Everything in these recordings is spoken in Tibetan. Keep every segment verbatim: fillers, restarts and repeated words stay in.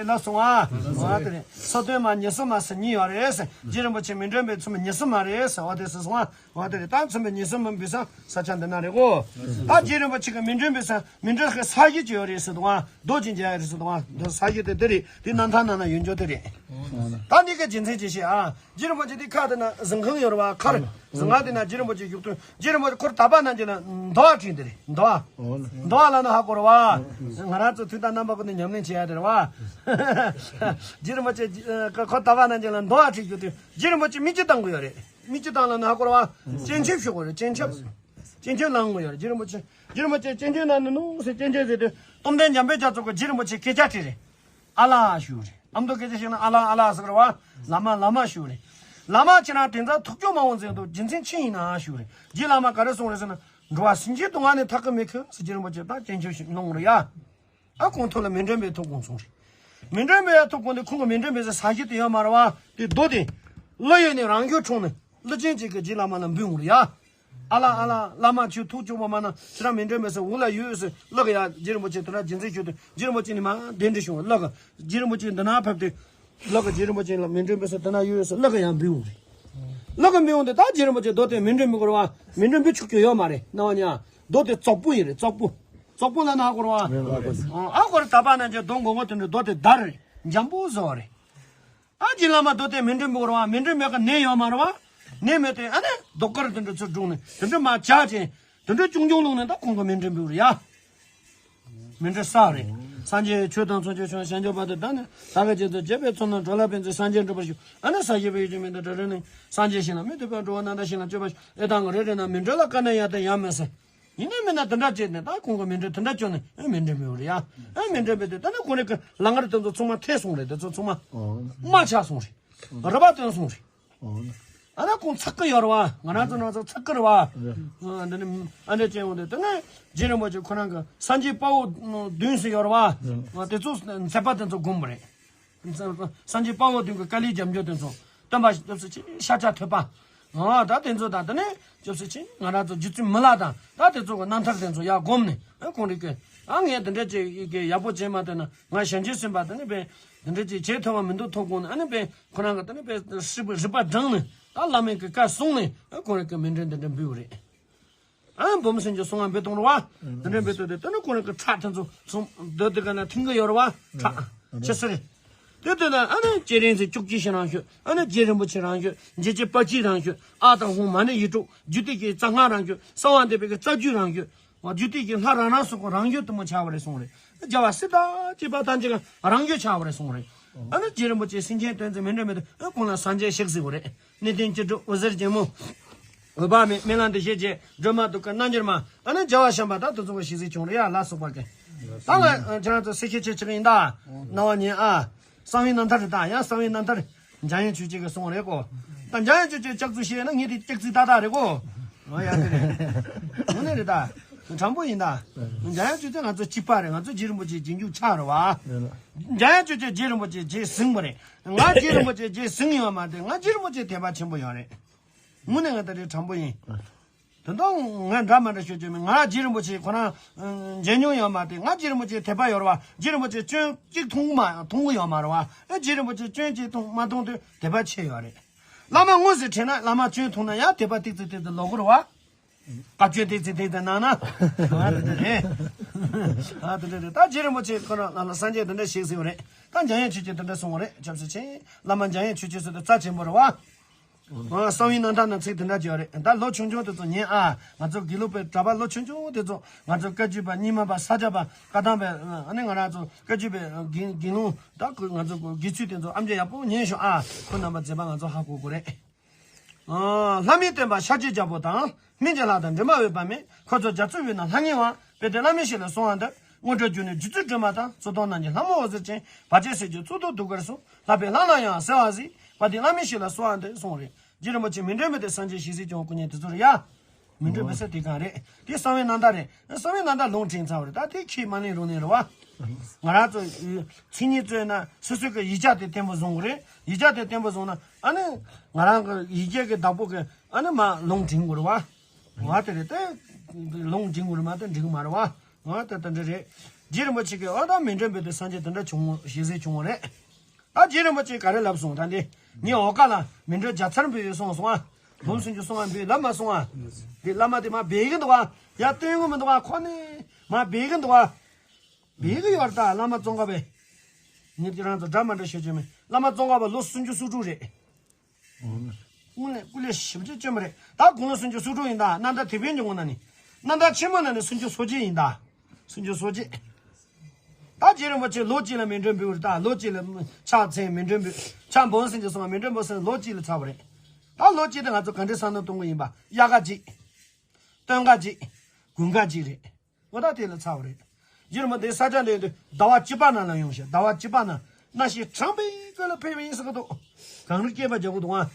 ལ་སོང་ཨ། ཨ་དེ་རེད། སོ་སྟོན་མ་ཉི་ཟེར་མ་ཟེར་གཉིས་ཡོད་རེད་ཟེར། རྗེ་རིན་པོ་ཆེ་མཎྜལ་པའི་ཚུལ་མ་ཉི་ཟེར་མ་རེད་ཟེར། ཨ་དེ་ཟེར་སོང་ཨ། ཨ་དེ་རེད། ད་ཚུལ་མ་ཉི་ཟེར་མ་འབུལ་ས་ས་ཆ་འདི་ན་རེད་གོ། ད་རྗེ་རིན་པོ་ཆེ་གི་མཎྜལ་འབུལ་ས་མཎྜལ་གི་ས་གཞི་ཅིག་ཡོད་རེད་ཟེར་དུས་ཨ། རྡོ་ཅིག་མཇལ་ཡོད་རེད་ཟེར་དུས་ཨ། རྡོ་ས་གཞི་དེ་དེ་རེད། དེ་རྣམ་ཐར་ནང་ན་ཡོད་འཇོག་དེ་རེད། ད་འདི་ག་རྒྱུ་མཚན་ཅིག་བཤད་ཨ། རྗེ་རིན་པོ་ཆེ་དེ་ཁ་དེ་ན་གཟིམ་ཁང་ཡོད་རེད་བ། མཁར་གཟིམ་ཁང་དེ་ན་རྗེ་རིན་པོ་ཆེ་བཞུགས་དུས་རྗེ་རིན་པོ་ཆེ་ཁོར་དག་པ་རྣམས་ཀྱིས་ལ་འདོ་བ་བྲིས་འདི་རེད། འདོ་བ། འདོ་བ་ལ་ན་ཧ་གོ་རེད་བ། ང་རང་ཚོ་དུས་དང་རྣམ་པ་ཀུན་ཏུ་ཉམས་ལེན་བྱེད་ཡ་དེ་རེད་བ། རྗེ་རིན་པོ་ཆེ་ཁོ་དག་པ་རྣམས་ཀྱིས་ལ་འདོ་བ་བྲིས་རྒྱུ་དེ་རྗེ་རིན་པོ་ཆེ་མི་ཅི་བཏང་གི་ཡོད་རེད། མི་ཅི་བཏང་ལ་ན་ཧ་གོ་རེད་བ། སྤྱན་ཆབ་ཞུ་གི་ཡོད་རེད། སྤྱན་ཆབ། སྤྱན་ཆབ་བླང་གི་ཡོད་རེད། རྗེ་རིན་པོ་ཆེ་རྗེ་རིན་པོ་ཆེ་སྤྱན་ཆབ་ནང་ནས་ནུ་ཟེར་སྤྱན་ཆབ་ཟེར་དུས་སྟོབས་ལྡན་འཇམ་དཔལ་རྒྱ་མཚོ་གིས་རྗེ་རིན་པོ་ཆེ་སྐད་ཆ་དྲིས་རེད། ཨ་ལ་ཞུ་རེད། ཨ་མདོ་སྐད་ཆ་བཤད་ན་ཨ་ལ་ཨ་ལ་ཟེར་བ། བླ་མ་བླ་མ་ཞུ་རེད། བླ་མ་ཁྱེད་རང་དེང་སང་ཐུགས་སྐྱོ་མང་བོ་མཛད་འདུག་རྒྱུ་མཚན་ཅི་ཡིན་ན་ཞུ་རེད། རྗེ་བླ་མ་ག་རེ་གསུངས་རེད་ཟེར་ན། འགྲོ་བ་སེམས་ཅན་སྡུག་བསྔལ་ནས་ཐར་གི་མེད་ཁུ་ཟེར་རྗེ་རིན་པོ་ཆེ་ད་སྤྱན་ཆབ་ཞིག་གནང་རེད་ཡ། ཨ་ཁོང་ཐོག་ལ་མཎྜལ་འབུལ་ཐུགས་དགོངས་གསུངས་རེད། མཎྜལ་འབུལ་ཡ་ཐུགས་དགོངས་དེ་ཁོང་གི་མཎྜལ་འབུལ་ས་ས་གཞི་དེ་ཡོད་མ་རེད་བ། དེ་རྡོ་དེ། ཀླུ་ཡོད་ནས་རང་ཤུགས་འཁྲུངས་ནས་ཀླུ་ཆེན་གཅིག་གིས་རྗེ་བླ་མ་ལ་འབུལ་འོང་རེད་ཡ། ཨ་ལ་ཨ་ལ་བླ་མ་ཁྱོད་ཐུགས་སྐྱོ་བ་མ་གནང་། ཁྱེད་རང་མཎྜལ་འབུལ་ས་འོག་ལ་ཡོད་ཟེར་ཀླུ་གིས་ཡ་རྗེ་རིན་པོ་ཆེ་དེ་འདྲ་རྒྱུ་མཚན་ཞུས་དུས་རྗེ་རིན་པོ་ཆེ་ནི་མ་གདན་འདྲེན་བྱུང་ཀླུ་གིས་རྗེ་རིན་པོ་ཆེ་འདི་ན་ཕེབས་ཏེ། ཀླུ་གིས་རྗེ་རིན་པོ་ཆེ་ལ་མཎྜལ་འབུལ་ས་དེ་ན་ཡོད་ཟེར་ཀླུ་གིས་ཡང་འབུལ་འོང་རེད། ཀླུ་གིས་འབུལ་འོང་དུས་ད་རྗེ་རིན་པོ་ཆེ་རྡོ་དེ་མཎྜལ་འབུལ་དགོས་རེད་བ། མཎྜལ་འབུལ་ཆོག་རྒྱུ་ཡོད་མ་རེད། རྣ་བ་ཉན། རྡོ་དེ་བཙོག་པོ་ཡིན་རེད། བཙོག་པོ། བཙོག་པོ་ལ་ན་ཧ་གོ་རེད་བ། ཨ་ཁོ་རེ་དག་པ་རྣམས་ཀྱིས་རྡོ་མགོ་སྔོ་དེ་འདྲ་རྡོ་དེ་དར་རེད། འཇམ་པོ་བཟོ་བ་རེད། ཨ་རྗེ་བླ་མ་རྡོ་དེ་མཎྜལ་འབུལ་དགོས་རེད་བ། མཎྜལ་འབུལ་གི་ནད་ཡོད་མ་རེད་བ། ནད་མེད་དེ་ཨ་ནི་རྡོ་དཀར་དེ་འདྲ་ཚུར་བསྒྲུངས་ནས་དེ་འདྲ་མ་བྱ་ཅན། དེ་འདྲ་ཅུང་ཅུང་བླུགས་ནས་ད་ཁོང་གི་མཎྜལ་འབུལ་རེད་ཡ། མཎྜལ་བསགས་རེད། སངས་རྒྱས་ཆོས་དང་མཚུངས་ཆོས་བྱུང་ཞལ་མཇལ་བར་དུ་བདག་ནི་བདག་གི་རྗེས་སུ་བྱེད་པའི་ཚོགས་རྣམས་འགྲོ་ལ་ཕན་ཚུན་སངས་རྒྱས་འགྲུབ་པར་ཤོག་ཨ་ནི་ས་གཞི་པའི་ཡུལ་གྱི་མིང་དུ་གྲུབ་རེ་ནི། སངས་རྒྱས་ཞིང་ལ་མི་མཐུན་པར་འགྲོ་བ་རྣམས་དང་ཞིང་ལ་སྤྱོད་པ་ཤོག་ཨེ་དང་གི་རེ་རེ་ན་མཎྜལ་ལ་དཀའ་ན་ཡང་དང་ཡང་མི་ཟེར། ཡིན་ན་མིན་ན་དེ་འདྲ་བྱས་ནས་ད་ཁོང་གི་མཎྜལ་དེ་འདྲ་བཅོས་ནས་ཨེ་མཎྜལ་འབུལ་རེད་ཡ། ཨེ་མཎྜལ་འབུལ་དུས་ད་ནི་ཁོང་རང་གི་ལམ་ཁར་དེ་ཚོ་ཚང་མ་ཐལ་སོང་རེད། དེ་ཚོ་ཚང་མ་རྨ་ཆགས་སོང་རེད། རུས་པ་བཏོན་སོང་རེད། ཨ་ན་ཁོང་ཚེགས་ཀྱི་ཡོད་རེད་བ། ང་རང་ཚོ་ནང་ཚོ་ཚེགས་ཀྱི་རེད་བ། ཨ་འདི་ནི་ཨ་འདྲ་ཅན་འོང་དུས་དེ་ནས་རྗེ་རིན་པོ་ཆེ་ཁོ་རང་གི་སངས་རྒྱས་དཔའ་བོ་བདུན་ཟེར་ཡོད་རེད་བ། དེ་ཚོ་མཛད་པ་དེ་ཚོ་སྒོམ་པ་རེད། སངས་རྒྱས་དཔའ་བོ་བདུན་གྱི་དཀའ་ལས་རྒྱབ་འཇུག་དེ་ཚོ་སྟོན་པ་སྐྱབས་སུ་མཆི་ཤཱཀྱ་ཐུབ་པ། ཨ་ད་དེ་ཚོ་དང་དེ་ནས་སྐྱབས་སུ་མཆི་ང་རང་ཚོ་རྗེ་བཙུན་མི་ལ་དང་ད་དེ་ཚོ་གི་རྣམ་ཐར་དེ་ཚོ་ཡར་སྒོམ་ནས་ཨ་ཁོང་རིག་གི་ཨ་ངས་དེ་འདྲ་ཅིག་གི་ཡག་པོ་བྱས་མ་ཐུབ་ན་ང་གཞན་གྱིས་ཟིན་པ་དེ་ནི་པས་དེ་འདྲ་ཅིག་བྱེད་ཐུབ་པ་མི་འདུག་ཐུགས་དགོངས་ནས་ཨ་ནི་པས་ཁོ་རང་གི་དེ་ནི་པས་རིག་པ་རིག་པ་སྦྱངས་ནས་ཨ་བླ་མའི་གི་བཀའ་བསྲུངས་ནས་ཨ་ཁོང་རིག་གི་མཎྜལ་འདི་འདྲ་འབུལ་བ་རེད། ཨ་འབུམ་སེམས་ཀྱི་གསང་བ་འབུལ་གཏོང་རེད་བ། དེ་འདྲ་འབུལ་དུས་དེ་ནི་ཁོང་རང་གི་ཁྲག་དེ་ཚོ་ཚོང་འདི་དེ་ག་ན་མཐུན་གི་ཡོད་རེད་བ། ཁྲག་ཆེ་ས་རེད། དེ་དེ་ན་ཨ་ནི་སྤྱན་རས་གཟིགས་བཅུ་གཅིག་ཞིག་རང་ཤོད། ཨ་ནི་རྗེ་རིན་པོ་ཆེ་རང་ཤོད། འཇིགས་བྱེད་དཔལ་སྐྱེས་རང་ཤོད། ཨ་ཏི་ཧོ་མ་ཎི་ཡིག་དྲུག་རྒྱུད་སྡེ་གི་རྩ་སྔགས་རང་ཤོད། གསང་བ་འདུས་པའི་གི་རྩ་རྒྱུད་རང་ཤོད། རྒྱུད་སྡེ་གི་ལྷ་རང་རང་སོ་སོ་རང་ཤོད་དུ་མ་ཆགས་པ་རེད་གསུངས་རེད། རྒྱལ་བ་སྲས་དང་བཅས་པ་ཐམས་ཅད་ཀྱང་རང་ཤོད་ཆགས་པ་རེད་གསུངས་རེད། ཨ་ནི་རྗེ་རིན་པོ་ཆེ་སེང་ཆེན་སྟོན་ཚེ་མི་འགྲོ་མི་འདུག་ཨ་ཁོང་ལ་སངས་རྒྱས་ཞིག་ཟེར་བ་རེད། གནས་བརྟན་སྤྱི་སྒྲུབ་འོད་ཟེར་ཆེན་མོ། འོད་དཔག་མེད་སྨན་བླ་འདི་ཞེས་བྱ། སྒྲོལ་མ་ཐུགས་ཀར་རྣལ་འབྱོར་མ། ཨ་ནི་རྒྱལ་བ་བྱམས་པ་ད་དུ་གཙོ་བོ་ཞིག་གཟིགས་བྱུང་རེད་ཡ་ལ་སོགས་པ་གི། ད་ང་ཁྱེད་རང་ཚོ་སེ་ཁེ་ཆེ་ཆེ་གི་ཡིན་ད། རྣ་བ་ཉན་ཨ། གསང་བའི་རྣམ་ཐར་རེད་ད་ཡང་གསང་བའི་རྣམ་ཐར། འཇམ་དབྱངས་ཆོས་རྗེ་གི་གསུང་རེད་གོ། ད་འཇམ་དབྱངས་ཆོས་རྗེ་སྐྱག་རྫུན་བཤད་ན་ངས་དེ་སྐྱག་རྫུན་ཏག་ཏག་རེད་གོ། ང་ཡ་དེ་རེད། དངོས་གནས་རེད་ད། དྲང་པོ་ཡིན་ད། འཇམ་དབྱངས་ཆོས་རྗེ་ང་ཚོ་གཅིག་པ་རེད། ང་ཚོ་རྗེ་རིན་པོ་ཆེ་རྗེས་འཇུག་ཆགས་རེད་བ། འཇམ་དབྱངས་ཆོས་རྗེ་རྗེ་རིན་པོ་ཆེ་རྗེས་ཟིན་པ་རེད། ང་རྗེ་རིན་པོ་ཆེ་རྗེས་ཟིན་ཡོད་མ་རེད། ང་རྗེ་རིན་པོ་ཆེ་དད་པ་ཆེན་པོ་ཡོད་རེད། དངོས་གནས་ང་ད་རེད་དྲང་པོ་ཡིན། དོན་དག་ང་འདྲ་མ་འདྲ་ཤོད་ཀྱི་མིན། ང་རྗེ་རིན་པོ་ཆེ་ཁོ་རང་མཇལ་མྱོང་ཡོད་མ་རེད། ང་རྗེ་རིན་པོ་ཆེ་དད་པ་ཡོད་རེད་བ། རྗེ་རིན་པོ་ཆེ་སྐྱོན་གཅིག་མཐོང་མ་མཐོང་གི་ཡོད་མ་རེད་བ། ཨ་རྗེ་རིན་པོ་ཆེ་སྐྱོན་གཅིག་མཐོང་མ་མཐོང་དུས་དད་པ་ཆེ་ཡོད་རེད། བླ་མ་དངོས་སུ་ཕྲད་ན་བླ་མ་སྐྱོན་མཐོང་ན་ཡང་དད་པ་ཏིག་ཙི་ཏིག་ཙི་ལོག་གི་རེད་བ། བཀའ་བཀྱོན་ཏིག་ཙི་ཏིག་ཙི་གནང་ན། ང་དེ་འདྲ་རེད། ཨ་དེ་འདྲ་རེད། ད་རྗེ་རིན་པོ་ཆེ་ཁོ་རང་ལ་ལ་སངས་རྒྱས་དེ་འདྲ་ཞིག་ཟེར་བ་རེད། ད་འཇམ་དབྱངས་ཆོས་རྗེ་དེ་འདྲ་གསུངས་པ་རེད། སྐྱབས་སུ་མཆི། བླ་མ་འཇམ་དབྱངས་ཆོས་རྗེ་ཟེར་དུས་རྩ་ཆེན་པོ་རེད་བ། ཨ་གསང་བའི་རྣམ་ཐར་ན་ཚིག་དེ་འདྲ་བརྗོད་རེད། ད་ལོ་ཆུང་ཆུང་དེ་ཚོ་ཉན་ཨ། ང་ཚོ་དགེ་ལུགས་པའི་གྲྭ་པ་ལོ་ཆུང་ཆུང་དེ་ཚོ་ང་ཚོ་བཀའ་བརྒྱུད་པ་རྙིང་མ་པ་ས་སྐྱ་པ་བཀའ་གདམས་པའི་ཨ་ནི་ང་རང་ཚོ་བཀའ་བརྒྱུད་པའི་དགེ་དགེ་སློང་ད་ཁོ་ང་ཚོ་དགེ་ཚུལ་དེ་ཚོ་ཨམ་ཅོག་ཡག་པོ་ཉན་ཤོག་ཨ། ཁོ་རྣམ་པ་མཛད་པ་ང་ཚོ་ཧ་གོ་དགོས་རེད། ཨ་ལྷ་མིའི་སྟོན་པ་ཤཱཀྱའི་རྒྱལ་པོ་དང་། སྨན་གྱི་ལྷ་དང་མགྲིན་པ་འོད་དཔག་མེད། འཁོར་ཚོགས་རྒྱ་མཚོའི་དབུས་ན་ལྷང་ངེ་བ། དཔལ་ལྡན་བླ་མའི་ཞབས་ལ་གསོལ་བ་འདེབས། དངོས་གྲུབ་འབྱུང་གནས་རྗེ་བཙུན་སྒྲོལ་མ་དང་། གཙུག་ཏོར་རྣམས་ཀྱི་ལྷ་མོ་འོད་ཟེར་ཅན། བར་ཆད་སེལ་གྱི་གཙུག་ཏོར་གདུགས་དཀར་གསུམ། ལྷག་པའི་ལྷ་རྣམས་ཡང་གསལ་བར་གཟིགས། དཔལ་ལྡན་བླ་མའི་ཞབས་ལ་གསོལ་བ་འདེབས་གསུངས་རེད། རྗེ་རིན་པོ་ཆེ་མཎྜལ་འབུལ་ཏེ་སངས་རྒྱས་ཞིག་གཟིགས་ཀྱང་སྐུ་ཉིད་དེ་ཚོ་རེད་ཡ། མཎྜལ་འབུལ་ས་དེ་གང་རེད། དེ་གསང་བའི་རྣམ་ཐར་རེད། གསང་བའི་རྣམ་ཐར་ལུང་དྲངས་ཚར་བ་རེད། ད་དེ་ཁྱེད་མ་ལེན་རུང་ལེན་རེད་བ། ང་རང་ཚོ་མཚན་ཉིད་རྩོད་ན་སོ་སོའི་གི་ཡིག་ཆ་དེ་བརྟན་པོ་བཟུང་དགོས་རེད། ཡིག་ཆ་དེ་བརྟན་པོ་བཟུང་ན་ཨ་ནི་ང་རང་གི་ཡི་གེ་གི་བདག་པོ་གི་ཨ་ནི་མ་ལུང་དྲངས་དགོས་རེད་བ། ང་དེ་རེད་དེ། ལུང་དྲངས་དགོས་རེད་མ་གཏོགས་འགྲིག་གི་མ་རེད་བ། ང་དེ་དེ་འདྲ་རེད། རྗེ་རིན་པོ་ཆེ་གིས་ཨ་ད་མཎྜལ་འབུལ་དུས་སངས་རྒྱས་དེ་འདྲ་བྱུང་ཞེས་ཟེར་བྱུང་བ་རེད། ད་རྗེ་རིན་པོ་ཆེས་ག་རེ་ལབ་སོང་ད་འདི། ངས་འོ་ཀ་ལ་མཎྜལ་བརྒྱ་ཚར་འབུལ་ཡོད་སོང་སོང་ཨ། འབུམ་སུམ་ཅུ་སོང་ཨ་འབུལ་ལབ་མ་སོང་ཨ། འདི་བླ་མ་དེ་མ་འབད་གི་འདུག་ཨ། ཡ་སྟོན་གི་མི་འདུག་ཨ། ཁོ་ནི་མ་འབད་གི་འདུག་ཨ། འབད་གི་ཡོད་རེད་ད་བླ་མ་ཙོང་ཁ་པས། ངས་ཁྱེད་རང་ཚོ་འདྲ་མ་འདྲ་ཤོད་ཀྱི་མེད། བླ་མ་ཙོང་ཁ་པ་ལོ་སུམ་ཅུ་སོ་དྲུག་རེད། དངོས་གནས་སྐུ་ལས་ཞེ་པོ་ཅིག་བསྐྱོན་པ་རེད། ད་དགུང་ལོ་སུམ་ཅུ་སོ་དྲུག་ཡིན་ད། གནམ་ཟླ་དེད་དཔོན་གྱི་ངོ་ན་ནི། གནམ་ཟླ་ཆེན་མོ་ན་ནི་སུམ་ཅུ་སོ་གཅིག་ཡིན་ད། སུམ་ཅུ་སོ་གཅིག་ད་རྗེ་རིན་པོ་ཆེ་ལོ་གཅིག་ལ་མཎྜལ་འབུལ་བ་རེད་ད། ལོ་གཅིག་ལ་ཕྱག་འཚལ་མཎྜལ་འབུལ། ཕྱག་འབུམ་སུམ་ཅུ་སོང་བ་མཎྜལ་འབུམ་སུམ་ལོ་གཅིག་ལ་ཚར་བ་རེད། ད་ལོ་གཅིག་དེ་ང་ཚོ་ག་འདྲའི་བསམ་བློ་གཏོང་གི་ཡིན་པ། དབྱར་ཁ་གཅིག་སྟོན་ཁ་གཅིག་དགུན་ཁ་གཅིག་རེད། འོ་ད་དེ་ལ་ཚར་བ་རེད། རྗེ་རིན་པོ་ཆེ་ས་ཆ་འདིར་ཟླ་བ་བཅུ་པ་ནང་ལ་ཡོང་ཞེས། ཟླ་བ་བཅུ་པ་ནང་གནམ་གཤིས་གྲང་པོའི་སྐབས་ལ་ཕེབས་པ་ཡིན་ཟེར་གི་འདུག་གངས་རི་བསྐྱེད་པ་རྒྱག་གི་འདུག་ཨ།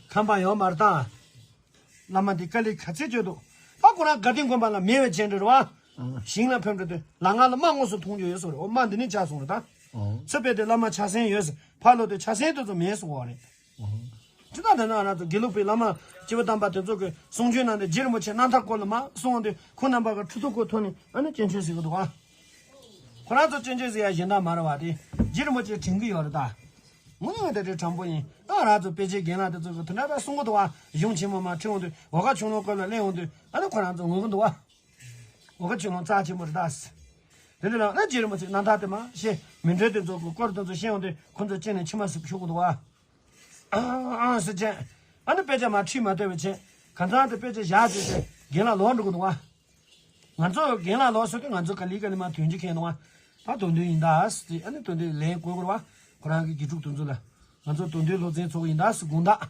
ཁམས་པ་ཡོད་མ་རེད་ད། བླ་མ་འདི་དཀའ་ལས་ག་ཚད་བྱས་འདུག་ད་ཁོ་རང་དགའ་ལྡན་དགོན་པ་ལ་མེད་པའི་ཆེད་འགྲོ་རེད་བ། ཞིང་ལ་ཕེབས་འགྲོ་དུས་ལ་ང་ལ་རྨ་དངོས་སུ་མཐོང་རྒྱུ་ཡོད་ཟེར་རེད། འོ་རྨ་འདི་ནས་ཆགས་སོང་རེད་ད། ཚུར་ཕེབས་དུས་བླ་མ་ཕྱག་སེན་ཡོད་ཟེར། ཕར་ལོག་དུས་ཕྱག་སེན་དེ་ཚོ་མེད་ཟེར་བ་རེད། ཅི་ལྟར་ན་ང་རང་ཚོ་དགེ་ལུགས་པའི་བླ་མ་སྐྱེས་བུ་དམ་པ་དེ་ཚོ་གི་གསུང་ཆོས་ནང་དུ་རྗེ་རིན་པོ་ཆེ་རྣམ་ཐར་སྐོར་ལ་མ་གསུངས་དུས་ཁོ་རྣམ་པ་གི་ཁྲི་ཐོག་གི་ཐོག་ནས་ཨ་ནི་སྤྱན་ཆོས་ཟེར་གི་འདུག་ཨ། ཁོ་རང་ཚོ་སྤྱན་ཆོས་ཟེར་ཡ་གཞན་དག་མ་རེད་བ། དེ་རྗེ་རིན་པོ་ཆེ་དྲན་གི་ཡོད་རེད་ད། ངོ་ནི་ང་དེ་འདྲའི་དྲང་པོ་ཡིན། ཨ་རང་ཚོ་དཔེ་ཆའི་རྒན་ལགས་དེ་ཚོ་གི་དེ་འདྲ་ད་གསུང་གི་འདུག་བ། གཞུང་ཆེན་མོ་མ་ཁྲིད་འོང་དུས་འོ་ཀ་ཆུ་ཀླུང་སྐོར་ལ་གླེང་འོང་དུས་ཨ་ནི་ཁོ་རང་ཚོ་ངུ་གི་འདུག་བ། འོ་ཀ་ཆུ་ཀླུང་རྩ་ཆེན་པོ་རེད་ད། དེ་འདྲ་ལ་ཨ་རྗེ་རིན་པོ་ཆེ་རྣམ་ཐར་དེ་མ་བཤད་མཎྜལ་དེ་ཚོ་གི་སྐོར་དེ་ཚོ་བཤད་འོང་དུས་ཁོ་ཚོ་སྤྱན་ནས་མཆི་མ་ཟིག་ཤོར་གི་འདུག་བ། ཨང་ཨང་ཟེར་བྱས། ཨ་ནི་དཔེ་ཆ་མ་ཁྲིད་མ་བསྡད་པ་བྱས། གང་ཚང་དེ་དཔེ་ཆ་བཞག་བྱས་བྱས་རྒན་ལགས་ལོག་འགྲོ་གི་འདུག་བ། ང་ཚོ་རྒན་ལགས་ལོག་ཟེར་དུས་ང་ཚོ་ག་ལེ་ག་ལེ་མ་དོན་གཅིག་མཁྱེན་འདུག་བ། ད་དོན་དོན་ཡིན་ད་ཟེར་ཨ་ནི་དོན་དོན་ལན་བསྐུར་དགོས་རེད་བ། ཁོ་རང་གི་དགེ་ཕྲུག་དེ་ཚོ་ལ། ང་ཚོ་དོན་དོན་སློབ་ཚན་ཚོགས་ཀྱི་ཡིན་ད་ཟེར་དགོངས་དག་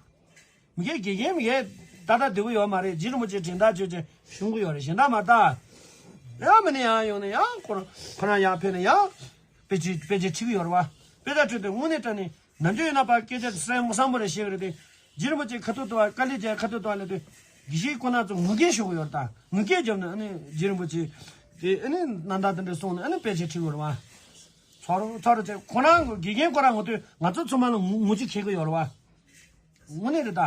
མི་སྒེར་དགེ་རྒན་མི་སྒེར་ད་ལྟ་བདེ་པོ་ཡོད་མ་རེད། རྗེ་རིན་པོ་ཆེ་དྲན་ད་བྱོས་བྱས་ཤོང་གི་ཡོད་རེད། གཞན་དག་མ་ད། ཡང་མི་ནི་ཡང་ཡོང་ནས་ཡང་ཁོ་རང་ཁོ་རང་ཡང་ཕེབས་ནས་ཡང་དཔེ་ཆ་དཔེ་ཆ་ཁྲིད་ཀྱི་ཡོད་རེད་བ། དཔེ་ཆ་ཁྲིད་དུས་དངོས་གནས་དྲང་གནས་ནམ་རྒྱུན་ཡིན་ན་ཕར་སྐད་ཆ་གསལ་པོ་བཟང་པོ་རེ་བཤད་ཀྱི་རེད་དེ། རྗེ་རིན་པོ་ཆེ་ཁ་ཐུག་ཏུ་བ་དཀའ་ལས་བརྒྱབ་ཁ་ཐུག་ཏུ་བ་སླེབས་དུས་དགེ་བཤེས་ཁོ་ན་ཚོ་ངུ་སྐད་ཤོར་གྱི་ཡོད་རེད་ད། ངུ་སྐད་བརྒྱབ་ནས་ཨ་ནི་རྗེ་རིན་པོ་ཆེ་དེ་ཨ་ནི་ནང་ད་དེ་འདྲ་གསུངས་ནས་ཨ་ནི་དཔེ་ཆ་ཁྲིད་དགོས་རེད་བ། ཚོར་ཚོར་བྱས་ཁོ་རང་གི་དགེ་རྒན་ཁོ་རང་ངུ་དུས་ང་ཚོ་ཚང་མ་ལ་ངུ་ངུ་ཅིག་ཁེལ་གྱི་ཡོད་རེད་བ། དངོས་གནས་རེད་ད།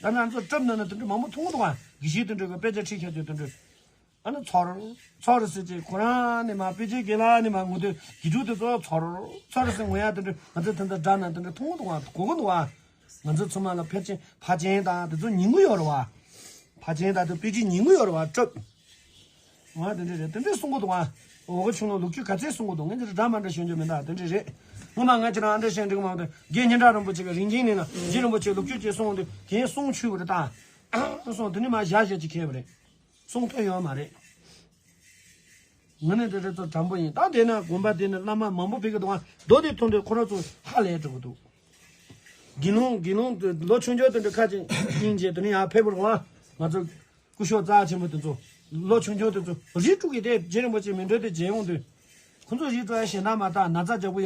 ད་ང་ཚོ་སྐབས་ནང་ན་དེ་འདྲ་མང་པོ་མཐོང་གི་འདུག་བ། དགེ་བཤེས་དེ་འདྲ་གི་དཔེ་ཆ་ཁྲིད་ཁྱེར་དུས་དེ་འདྲ། ཨ་ནི་ཚོར་ཚོར་ཟེར་གྱི་ཁོ་རང་ནི་མ་དཔེ་ཆའི་རྒན་ལགས་ནི་མ་ངུ་དུས་དགེ་ཕྲུག་དེ་ཚོ་ཚོར་ཚོར་ཟེར་ངུ་ཡ་དེ་འདྲ་ང་ཚོ་དེ་འདྲ་འདྲ་ན་དེ་འདྲ་མཐོང་གི་འདུག་བ། གོ་གི་འདུག་བ། ང་ཚོ་ཚང་མ་ལ་ཕ་ཆེན་ཕ་ཆེན་དང་དེ་ཚོ་ཉན་གི་ཡོད་རེད་བ། ཕ་ཆེན་དང་དེ་དཔེ་ཆ་ཉན་གི་ཡོད་རེད་བ་སྐབས། ང་དེ་འདྲ་རེད་དེ་འདྲ་གསུང་གི་འདུག་ཨ། འོ་ག་ཆུང་ལོ་ལོ་རྒྱུས་ག་ཚད་གསུང་གི་འདུག་ངས་འདི་འདྲ་མ་འདྲ་ཞུ་རྒྱུ་མིན་ད་དེ་འདྲ་རེད། ངོ་མ་ང་ཁྱེད་རང་ཨ་འདྲ་བཤད་འགྲིག་མ་འདུག་རྒན་སྙན་གྲགས་རིན་པོ་ཆེ་གི་རིན་ཆེན་གླིང་ན་རྗེ་རིན་པོ་ཆེ་ལོ་རྒྱུས་ཅིག་གསུངས་འདུག་དེ་གསུང་ཆུད་པ་རེད་ད། གསུང་དེ་ནི་མ་བཞག་བཞག་ཅིག་ཁེལ་བ་རེད། གསུང་ཐོན་ཡོད་མ་རེད། ང་ནི་དེ་འདྲ་ཚོ་དྲང་པོ་ཡིན་ད། དེ་ན་དགོན་པ་དེ་ནི་བླ་མ་མང་པོ་ཕེབས་ཀྱི་འདུག་ཨ། མདོ་དེ་ཐོན་དུས་ཁོ་རང་ཚོ་ཧ་ལས་འགྲོ་གི་འདུག་དགེ་སློང་དགེ་སློང་དེ་ལོ་ཆུང་ཆུང་དེ་འདྲ་ཁ་ཅིག་སྙིང་རྗེ་དེ་ནི་ཡང་ཕེབས་པར་འོང་ང་ཚོ་སྐུ་ཞབས་རྩ་ཆེན་པོ་དེ་ཚོ་ལོ་ཆུང་ཆུང་དེ་ཚོ་རིགས་དྲུག་གི་དེ་རྗེ་རིན་པོ་ཆེ་མཎྜལ་དེ་མཇལ་ཡོང་དུས་ཁོ་ཚོ་རིགས་དྲུག་ཡ་ཞེ་དྲག་མ་དག་ན་ཚ་རྒྱག་པོ།